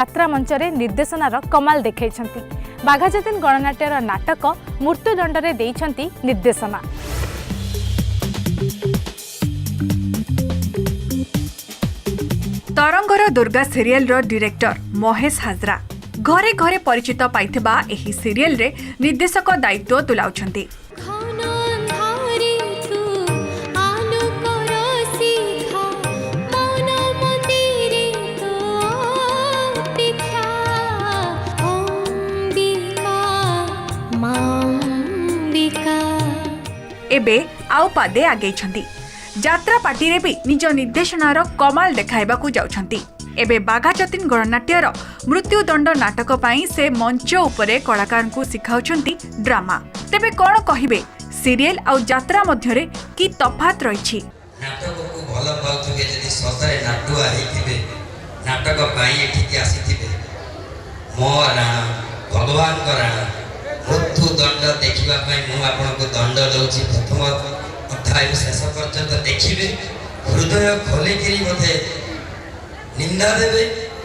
ଯାତ୍ରା ମଞ୍ଚରେ ନିର୍ଦ୍ଦେଶନାର କମାଲ ଦେଖାଇଛନ୍ତି। ବାଘାଯତୀନ ଗଣନାଟ୍ୟର ନାଟକ ମୃତ୍ୟୁଦଣ୍ଡରେ ଦେଇଛନ୍ତି ନିର୍ଦ୍ଦେଶନା। ତରଙ୍ଗର ଦୁର୍ଗା ସିରିଏଲର ଡିରେକ୍ଟର ମହେଶ ହାଜରା ଘରେ ଘରେ ପରିଚିତ ପାଇଥିବା ଏହି ସିରିଏଲରେ ନିର୍ଦ୍ଦେଶକ ଦାୟିତ୍ୱ ତୁଲାଉଛନ୍ତି। ଘନ ଅନ୍ଧାରେ ତୁ ଆଲୋକର ଶିଖା, ମନ ମନ୍ଦିରେ ତୋ ଅପେକ୍ଷା। ଅମ୍ବିକା, ମା ଅମ୍ବିକା। ଏବେ ଆଉ ପାଦେ ଆଗେଇଛନ୍ତି। ଯାତ୍ରା ପାର୍ଟିରେ ବି ନିଜ ନିର୍ଦ୍ଦେଶନାର କମାଲ ଦେଖାଇବାକୁ ଯାଉଛନ୍ତି। ଏବେ ବାଘାଯତୀନ ଗଣନାଟ୍ୟର ମୃତ୍ୟୁଦଣ୍ଡ ନାଟକ ପାଇଁ ସେ ମଞ୍ଚ ଉପରେ କଳାକାରଙ୍କୁ ଶିଖାଉଛନ୍ତି ଡ୍ରାମା। ତେବେ କ'ଣ କହିବେ, ସିରିଏଲ ଆଉ ଯାତ୍ରା ମଧ୍ୟରେ କି ତଫାତ ରହିଛି? ନାଟକକୁ ଭଲ ପାଉଥିବେ, ଯଦି ସତରେ ନାଟୁଆ ହେଇଥିବେ, ନାଟକ ପାଇଁ ଏଠିକି ଆସିଥିବେ, ମୋ ରାଣ, ଭଗବାନଙ୍କ ରାଣ ମୃତ୍ୟୁ ଦଣ୍ଡ ଦେଖିବା ପାଇଁ ମୁଁ ଆପଣଙ୍କୁ ଦଣ୍ଡ ଦେଉଛି। ପ୍ରଥମ ଅଧ୍ୟାୟରୁ ଶେଷ ପର୍ଯ୍ୟନ୍ତ ଦେଖିବେ, ହୃଦୟ ଖୋଲିକିରି ମୋତେ ନିନ୍ଦା ଦେବେ,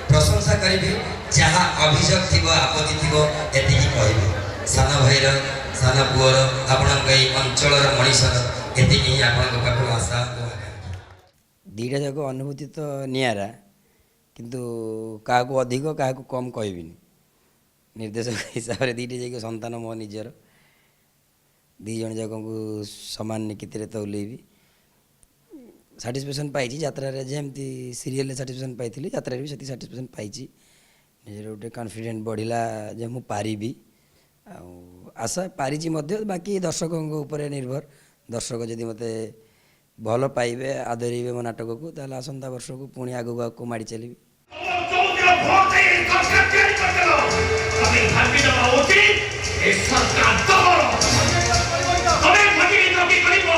ପ୍ରଶଂସା କରିବେ, ଯାହା ଅଭିଯୋଗ ଥିବ, ଆପତ୍ତି ଥିବ, ଏତିକି କହିବେ। ସାନ ଭାଇର, ସାନ ପୁଅର, ଆପଣଙ୍କ ଏଇ ଅଞ୍ଚଳର ମଣିଷର ଏତିକି ହିଁ ଆପଣଙ୍କ ପାଖରୁ ଆଶା ଓ ଆକାଂକ୍ଷା। ଦୁଇଟା ଯାକ ଅନୁଭୂତି ତ ନିଆରା, କିନ୍ତୁ କାହାକୁ ଅଧିକ କାହାକୁ କମ୍ କହିବିନି। ନିର୍ଦ୍ଦେଶକ ହିସାବରେ ଦୁଇଟି ଯାକ ସନ୍ତାନ ମୋ ନିଜର, ଦୁଇ ଜଣ ଯାକଙ୍କୁ ସମାନ ନିକିତିରେ ତଉଲେଇବି। ସାଟିସ୍ଫ୍ୟାକ୍ସନ୍ ପାଇଛି ଯାତ୍ରାରେ, ଯେମିତି ସିରିଏଲରେ ସାଟିସ୍ଫ୍ୟାକ୍ସନ୍ ପାଇଥିଲି, ଯାତ୍ରାରେ ବି ସେତିକି ସାଟିସ୍ଫ୍ୟାକ୍ସନ୍ ପାଇଛି। ନିଜର ଗୋଟେ କନଫିଡେଣ୍ଟ ବଢ଼ିଲା ଯେ ମୁଁ ପାରିବି, ଆଉ ଆଶା ପାରିଛି ମଧ୍ୟ। ବାକି ଦର୍ଶକଙ୍କ ଉପରେ ନିର୍ଭର। ଦର୍ଶକ ଯଦି ମୋତେ ଭଲ ପାଇବେ, ଆଦରିବେ ମୋ ନାଟକକୁ, ତାହେଲେ ଆସନ୍ତା ବର୍ଷକୁ ପୁଣି ଆଗକୁ ଆଗକୁ ମାଡ଼ି ଚାଲିବି। ଚଉଦିନ ଭୋଟ ଦେଇ ସରକାର ତିଆରି କରିଦେଲ। ତମେ ଭାବିଦେବା ଉଚିତ, ଏ ସରକାର ତମର। ତମେ ଭୋଟିଂ ନକି କରିବ।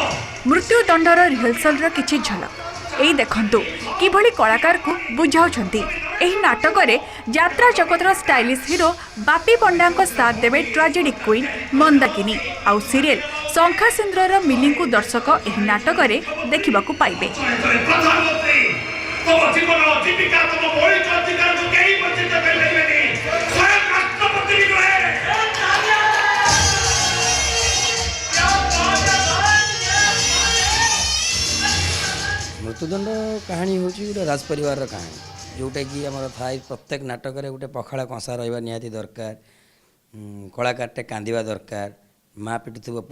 ମୃତ୍ୟୁଦଣ୍ଡର ରିହର୍ସାଲର କିଛି ଝଲକ ଏଇ ଦେଖନ୍ତୁ, କିଭଳି କଳାକାରକୁ ବୁଝାଉଛନ୍ତି। ଏହି ନାଟକରେ ଯାତ୍ରା ଜଗତର ଷ୍ଟାଇଲିଶ ହିରୋ ବାପି ପଣ୍ଡାଙ୍କ ସାଥ ଦେବେ ଟ୍ରାଜେଡି କୁଇନ୍ ମନ୍ଦାକିନୀ। ଆଉ ସିରିଏଲ ଶଙ୍ଖା ସିନ୍ଦୁରର ମିଲିଙ୍କୁ ଦର୍ଶକ ଏହି ନାଟକରେ ଦେଖିବାକୁ ପାଇବେ। ଜଣେ ପ୍ରଧାନମନ୍ତ୍ରୀ, ତମ ଜୀବନ, ଜୀବିକା, ତମ ମୌଳିକ ଅଧିକାରକୁ କେହି ବଞ୍ଚିତ କରିପାରିବେନି, ସ୍ୱୟଂ ରାଷ୍ଟ୍ରପତି ବି ନୁହେଁ। ମୃତ୍ୟୁଦଣ୍ଡ କାହାଣୀ ହେଉଛି ଗୋଟେ ରାଜ ପରିବାରର କାହାଣୀ, ଯେଉଁଟାକି ଆମର ଥାଏ ପ୍ରତ୍ୟେକ ନାଟକରେ ଗୋଟେ ପଖାଳ କଂସା ରହିବା ନିହାତି ଦରକାର। କଳାକାରଟେ କାନ୍ଦିବା ଦରକାର, ମା ପିଟୁଥିବ ପୁଅ